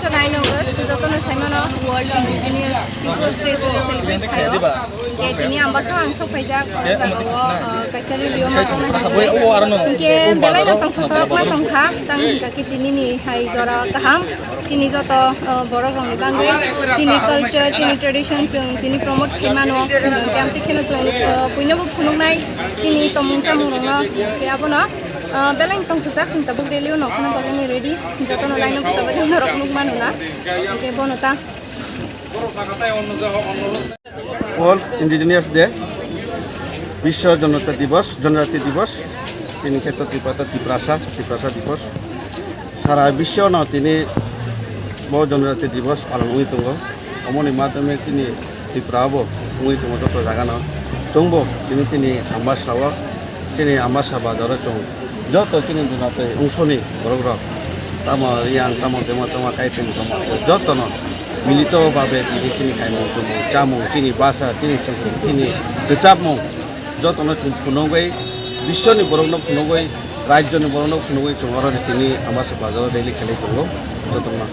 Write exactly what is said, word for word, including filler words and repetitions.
Tonight August, jotono saimano World Indigenous Peoples Day chwng celebrate khaio. Je tini Ambasa ang sokphaijak, o jaga o, uh, kaisa rally o ma tongnai hai. Hinkhe belai no tongthok ma tongkha, tang hinkha khe tini ni hai jora kaham. Chini joto, uh, borok rokni bagwi chini culture, chini tradition chwng tini promote khaimano. Hinkhe amtwi kheno chwng, uh, puino bo phunuknai chini tomung chamung rokno. Hinkhe abono, uh, belai no tongthokjak, hinkhe tabuk rally o nokno bagwi ready. Jotono line o bwsa bai norok nukmano na. Hinkhe bono ta. World Indigenous Day, Biswa Janata Divas, Janati Divas, tini kheto Tripura, Tiprasa, Tiprasa Divas. Sara biswano tini bo Janati Divas palon wngwi tongo. Omoni madhyome chini Tripura bo wngwi tongo joto jagano. Chwngbo tini chini Ambasa o, chini Ambasa bazaro chwng joto chini Janati ungsoni borok rok, tamo Riyang, tamo Dema, tamo Kaipeng, tamo jotono milito babe tini chini kaimung tumung, chamung, chini basa, chini songkung, chini rwchapmung, jotono chwng phunugwi, biswni borokno phunugwi, rajyoni borokno phunugwi chwng oro tini Ambasa bazaro rally khlai tongo jotono.